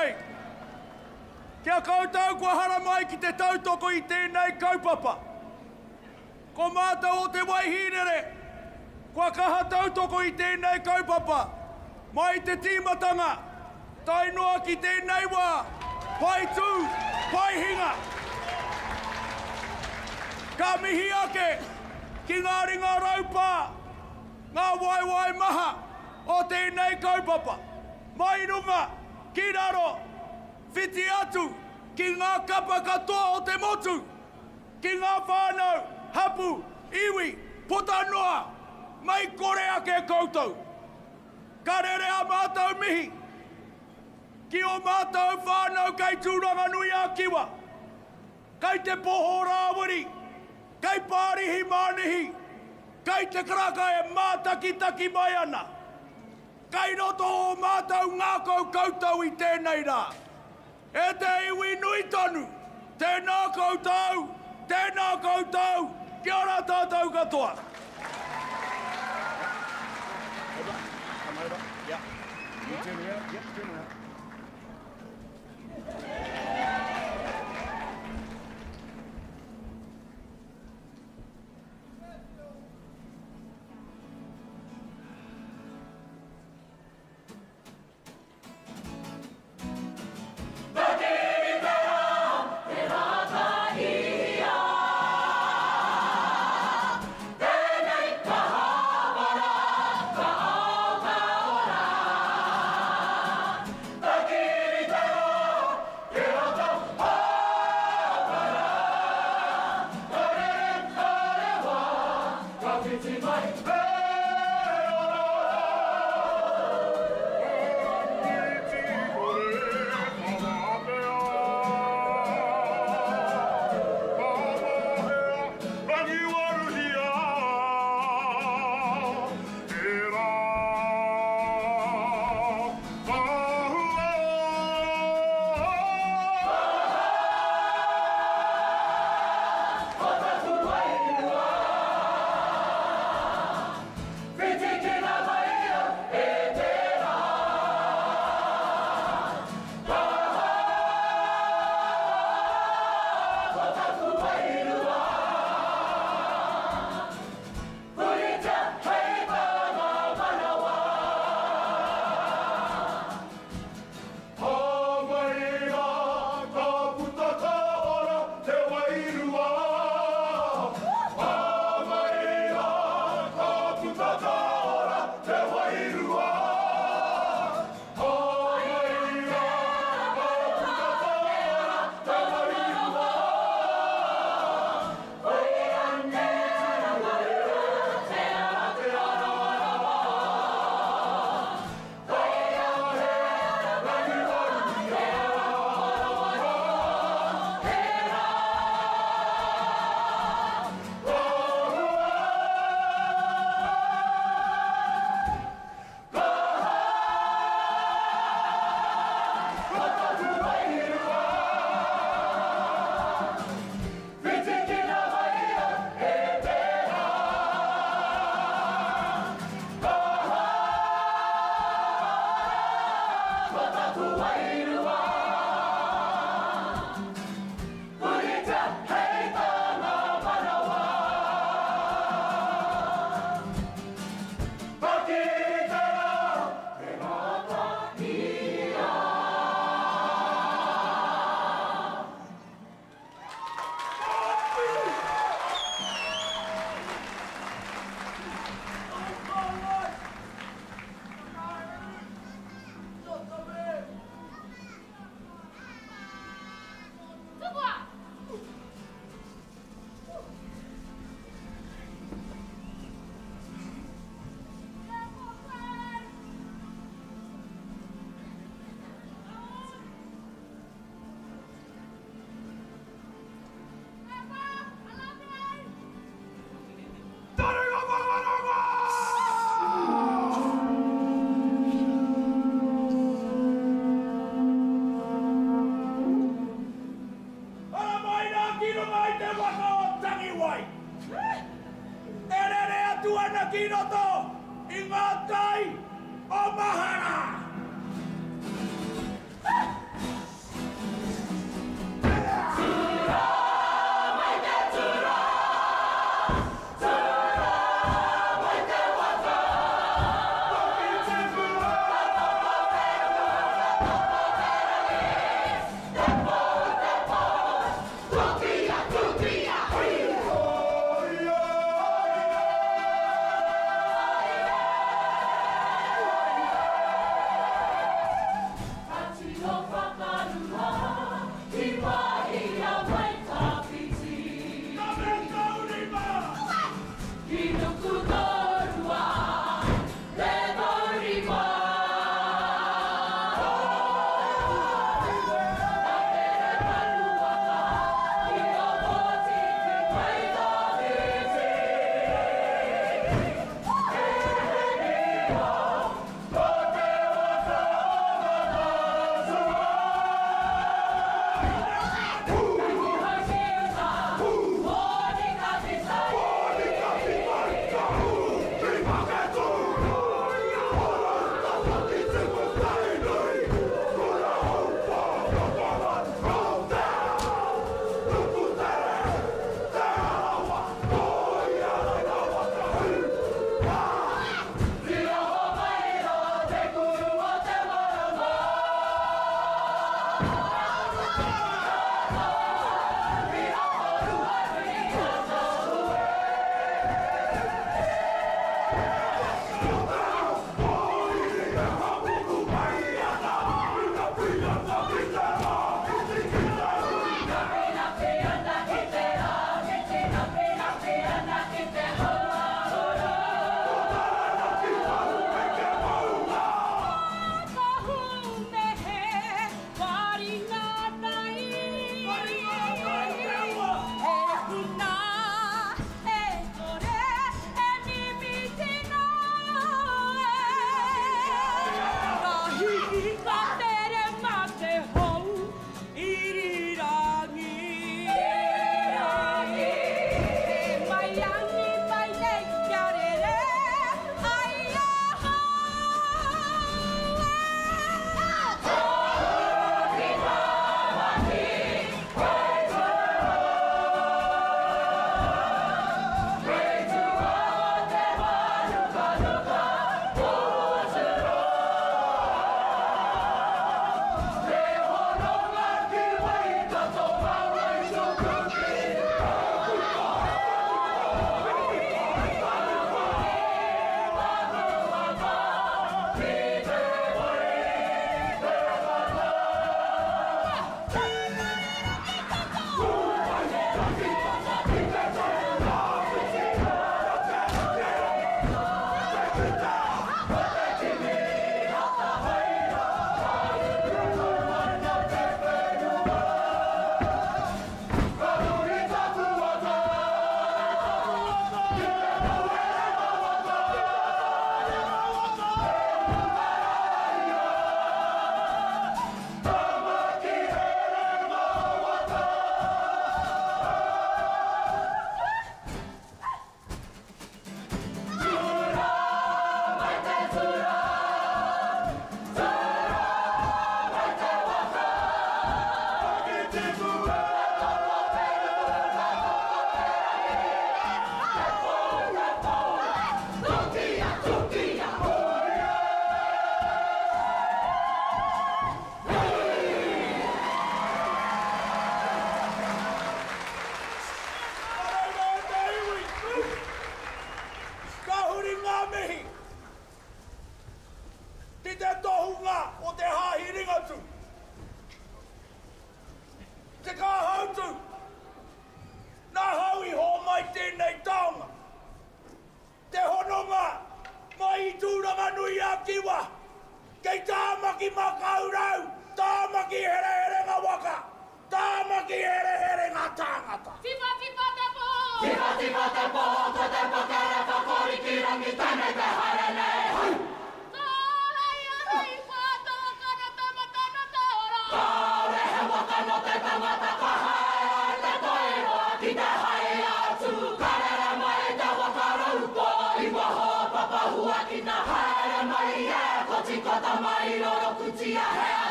nei. Ki a koutou kua haramai ki te tautoko i tēnei kaupapa. Ko mātou o Te Waihīrere, kua kaha tautoko i tēnei kaupapa, mai i te tīmatanga, tae noa ki tēnei wā, pai tū, pai hinga! Ka mihi ake ki ngā ringa raupā, ngā waewae maha o tēnei kaupapa, mai runga, ki raro, whiti atu ki ngā kapa katoa o te motu! Ki ngā whānau, hapu, iwi, puta noa, mei kore ake koutou. Ka rere a mātou mihi ki o mātou whānau kei Tūranganui-a-Kiwa, kei Te Poho Rāwiri, kei Pārihi Mānihi, kei Te Karaka e mātakitaki mai ana. Kei roto ō mātou ngākau koutou i tēnei rā. E te iwi nui tonu, tēnā koutou, tēnā koutou, kia ora tātou katoa. Come over, yeah. You turn around, yep, turn around. Ara mai rā ki runga i te waka o Tangiwai. E rere atu ana ki roto i ngā tai o Mahara.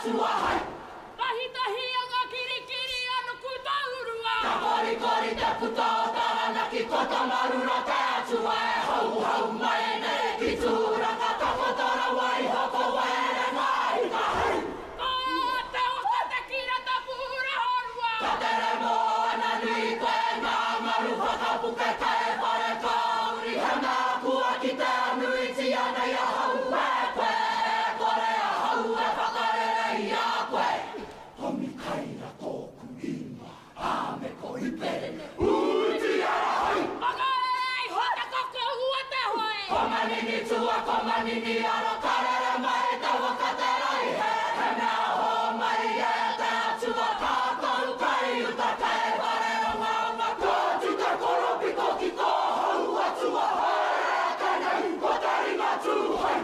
Atua hai. Tahitahi a ngā kirikiri a Nukutaurua. Ka korikori te puta o Taranaki ko Tamarura te Atua e hauhau mai nei ki Tūranga takoto rawa iho ko Waere ngā ika hei. Ko te waka te kirata pūrahorua. Ka tere moana nui koe ngā ngaru whakapuke kei Wharekauri. He mea kua kitea nuitia nei ahau e koe, e kore ahau e whakarere i a koe. Ko Mikaira tōku ingoa, ā, me ko Iperene. Ūtiara hai! Whakarere iho te koko ua te hoe. Ko Manini tua, ko Manini aro, ka rere mai te waka te raihe. He mea hōmai e te Atua, ka tau kai uta kei Whareongaonga. Ka tu te koropiko ki tō hau atua, haere ake nei ko te ringa tū hai.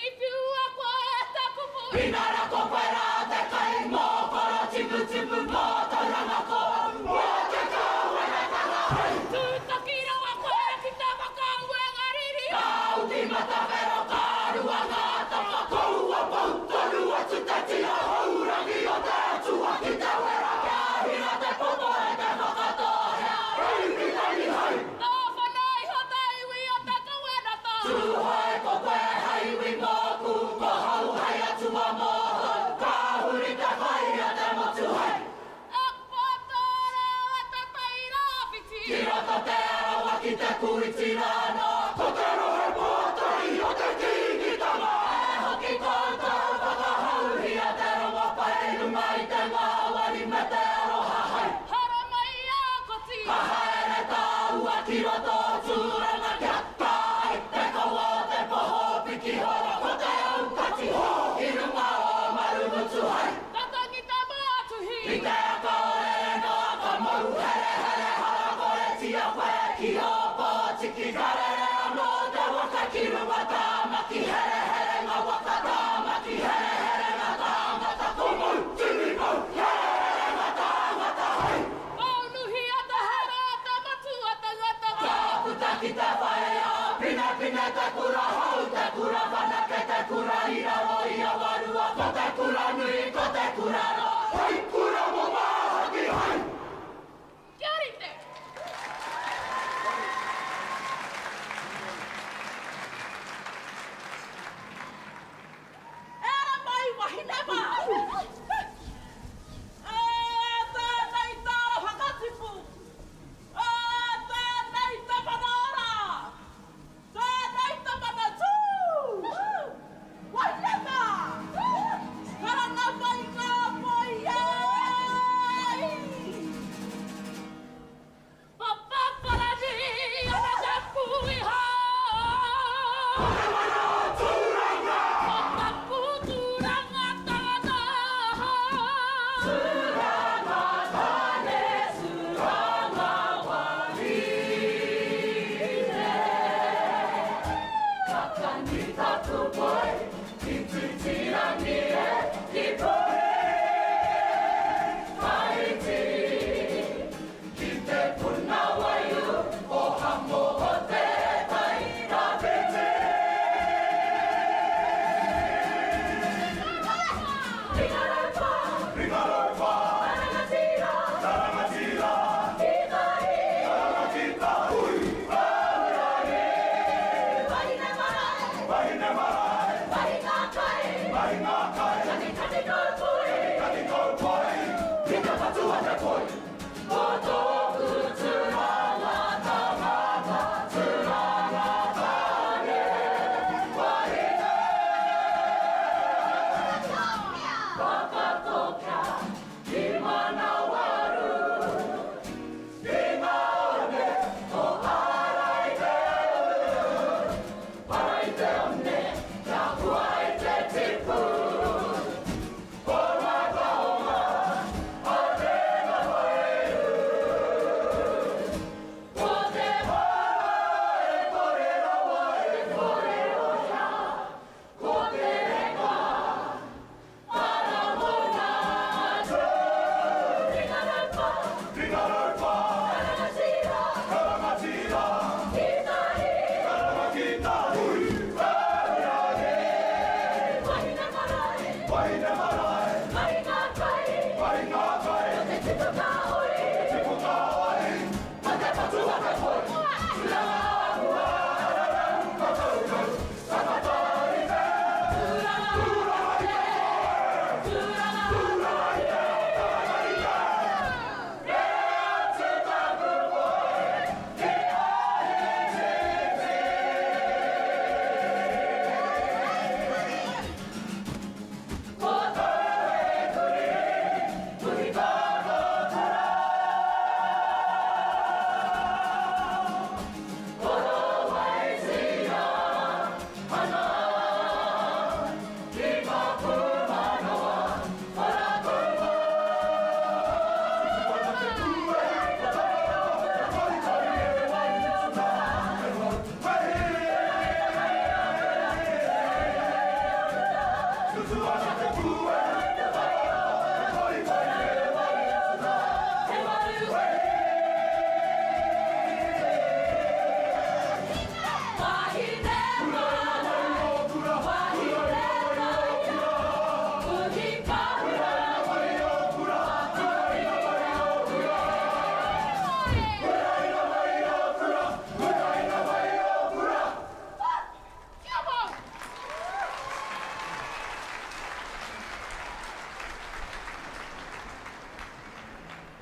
I whiua koe e te kupu. Ina ra ko koe ra te kai mō koro timutimu mō tauranga ko mō te kāwanatanga hei. Tūtaki rawa koe ki te whakauenga riri. Ka uti matawhero ka rua ngā tapa. Koua pou tonu atu te tira hourangi o te atua ki te wera kia hira te poto e te whakatōhea. Hei Pitani hei. Tōwhana iho te iwi o te kawenata. Tūhoe ko koe hei iwi mōku, ko hau hei atua mōhou, ka huri te whai a te motu hei. E pātara e te tai rāwhiti. Ki roto Te Arawa ki te kūiti rānō. Ko te rohe pōtae o te Kīngitanga. E hoki koutou whakahauhia te rongopai runga i te ngāwari me te aroha hei. Haramai a Koti. Ka haere tāua ki roto o Tūranga kia tae te kawa o te poho piki horo ko te aukati hō ki runga o Marumutu hai. Ka tangi te mātuhi. I te aka o Rerenoa ka mau herehere harakoretia koe ki Ōpōtiki. Ka rere.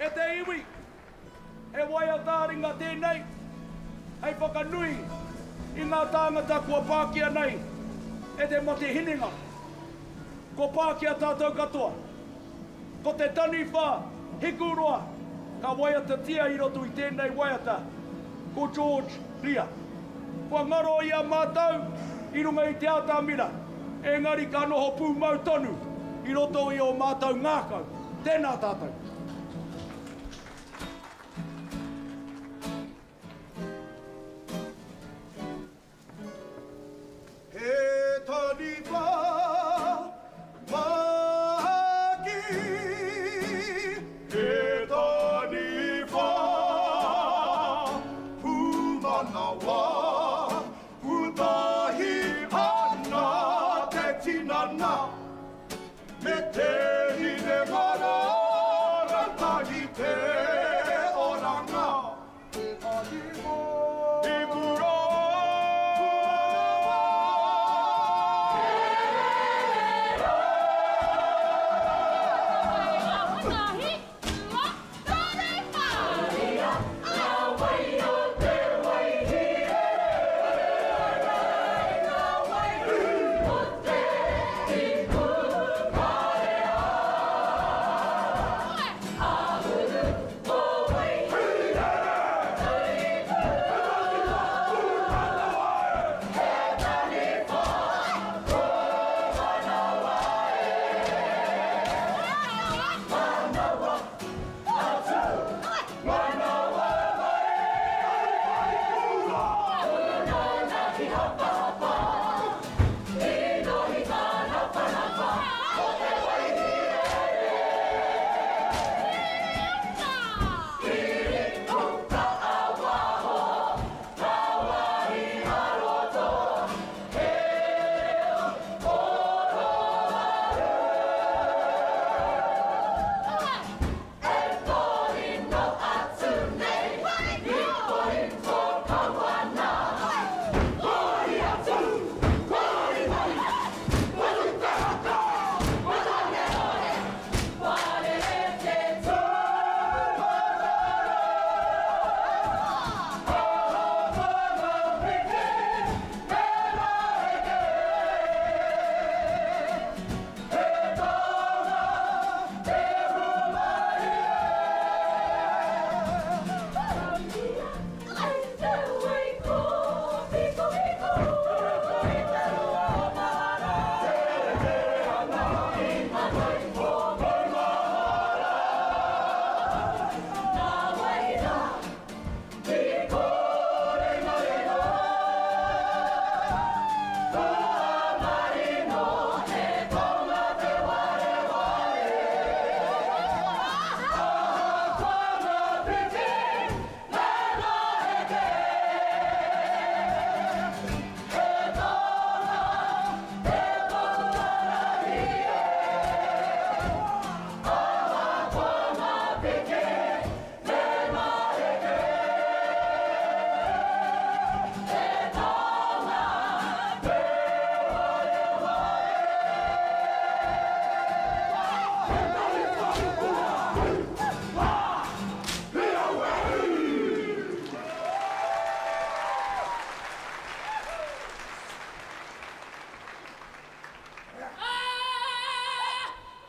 E te iwi, he waiata-ā-ringa tēnei hei whakanui i ngā tāngata kua pākia nei e te mate hinengaro. Kua pākia tātou katoa. Ko te taniwha hikuroa ka waiatatia i roto i tēnei waiata, ko George Ria. Kua ngaro i a mātou i runga i te atamira, engari ka noho pūmau tonu i roto i ō mātou ngākau. Tēnā tātou. He taniwha māhaki, he taniwha pūmanawa, pūtahi ana te tinana, me te hinengaro ratahi te oranga.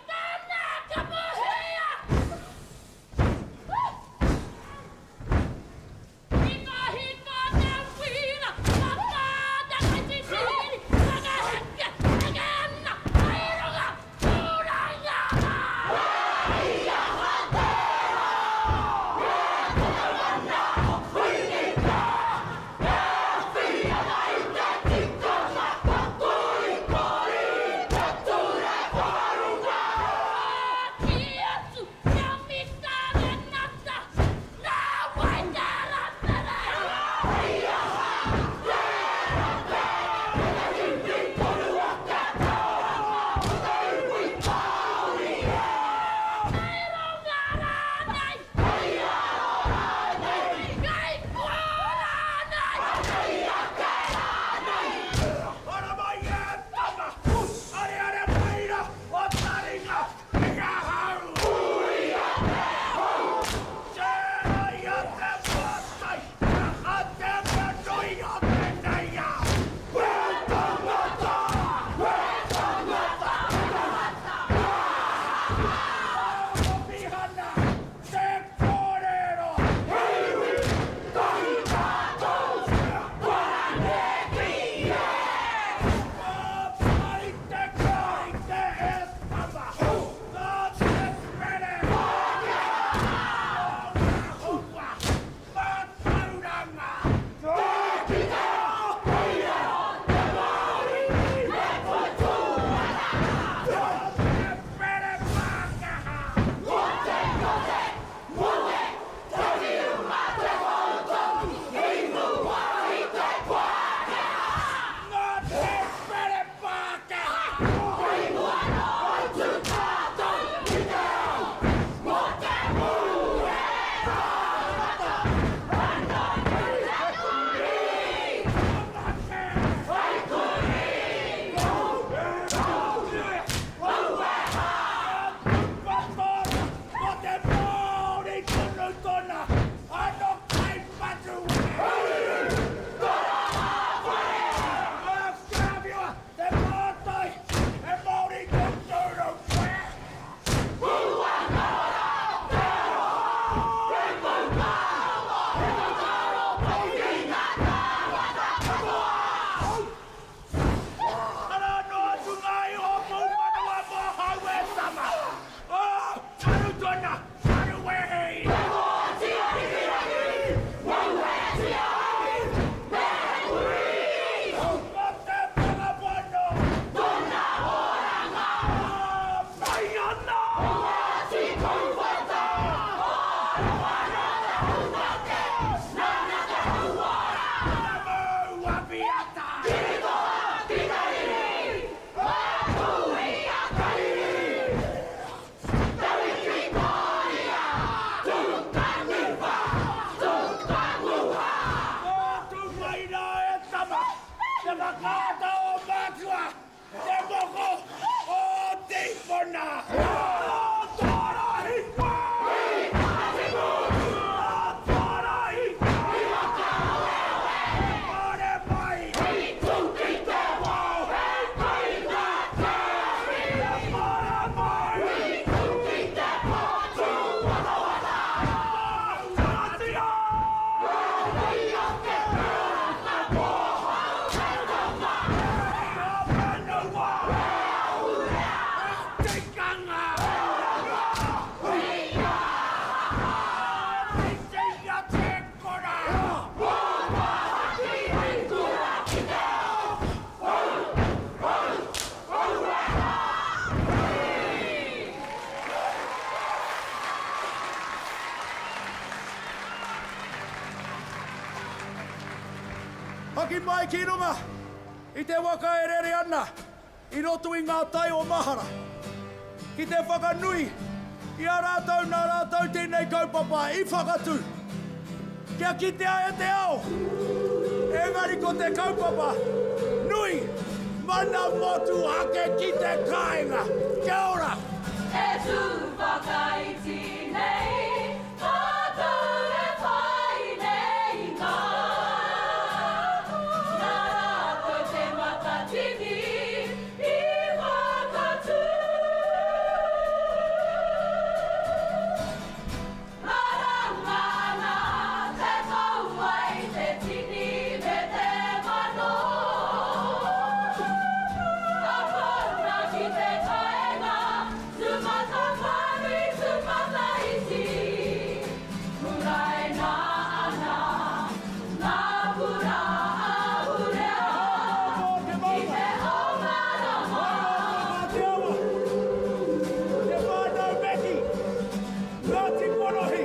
Tana ka mahea! Hika hika te whira, waka te kaititiri, whakaheke, heke ana, tairanga, tūranga! Ki atu, kia mita Renata, nā wai tērā mere? Kei runga rānei! Kei kō rānei! Haramai e tama! Areare mai ra o taringa ki ahau! Uia te hau! Tērā ia te pātai, a te mea nui o tēnei ao! He tangata! He tangata! Hopihana te kōrero! He iwi tahi tātou! Ka pai te kai te e tama! Nā te pere! O ngā hua mātauranga! Nā te pere Pākehā! Nā te pere Pākehā! Patora ko te Māori tonu tona ano kaipatu Whakaawhiwa te mātai he Māori tūturu koe. Arā noa atu ngā iho pūmanawa mō hau e tama. Oh, maru tona, maru wehi! Ko te whakapono! Tona oranga! Mai ana! Te mau apiata! Tū mai rā e tama, te whakaata o mātua, te moko o tīpuna. Nō tōra hikwa! Nō tōra hikwa! Pare mai! Pare mai! Mātua! Tikanga! Titia te kora! Hoki mai ki runga i te waka e rere ana i roto i ngā tai o mahara, ki te whakanui I a rātou nā rātou tēnei kaupapa i whakatū kia kitea e te ao. Engari ko te kaupapa nui, mana motuhake ki te kāinga. Kia ora! E tū whakaiti nei tātou e whai nei ngā. Nā rātou te matatini i whakatū. Maranga ana te taua i te tini me te mano. Ka pauna ki te kaenga, tūmatawhānui, tūmataiti. Huraina ana ngā kura ahurea ki te ao marama. Te whānau Mackie, Ngāti Korohi,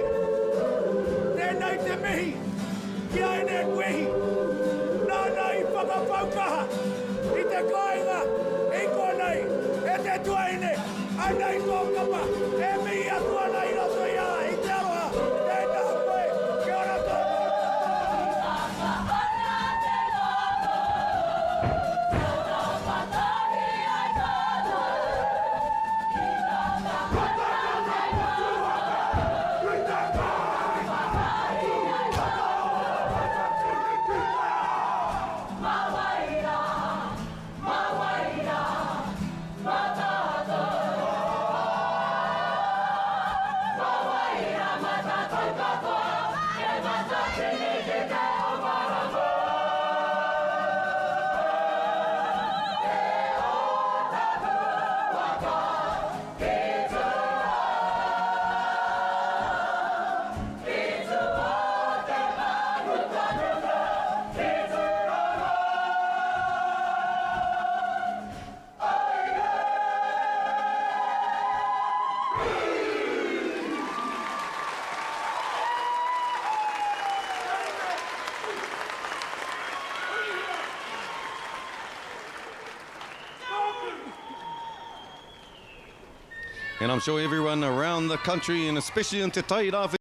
tēnei te mihi ki a Ene Wehi, nāna i whakapau kaha i te kāinga i konei e te tuahine, anei tō kapa e mihi atu ana i roto i a i te aroha, tēnā koe, kia ora koutou katoa. Whakaara te ngākau, kia whakatahi ai tātou i And I'm sure everyone around the country, and especially in Te Tai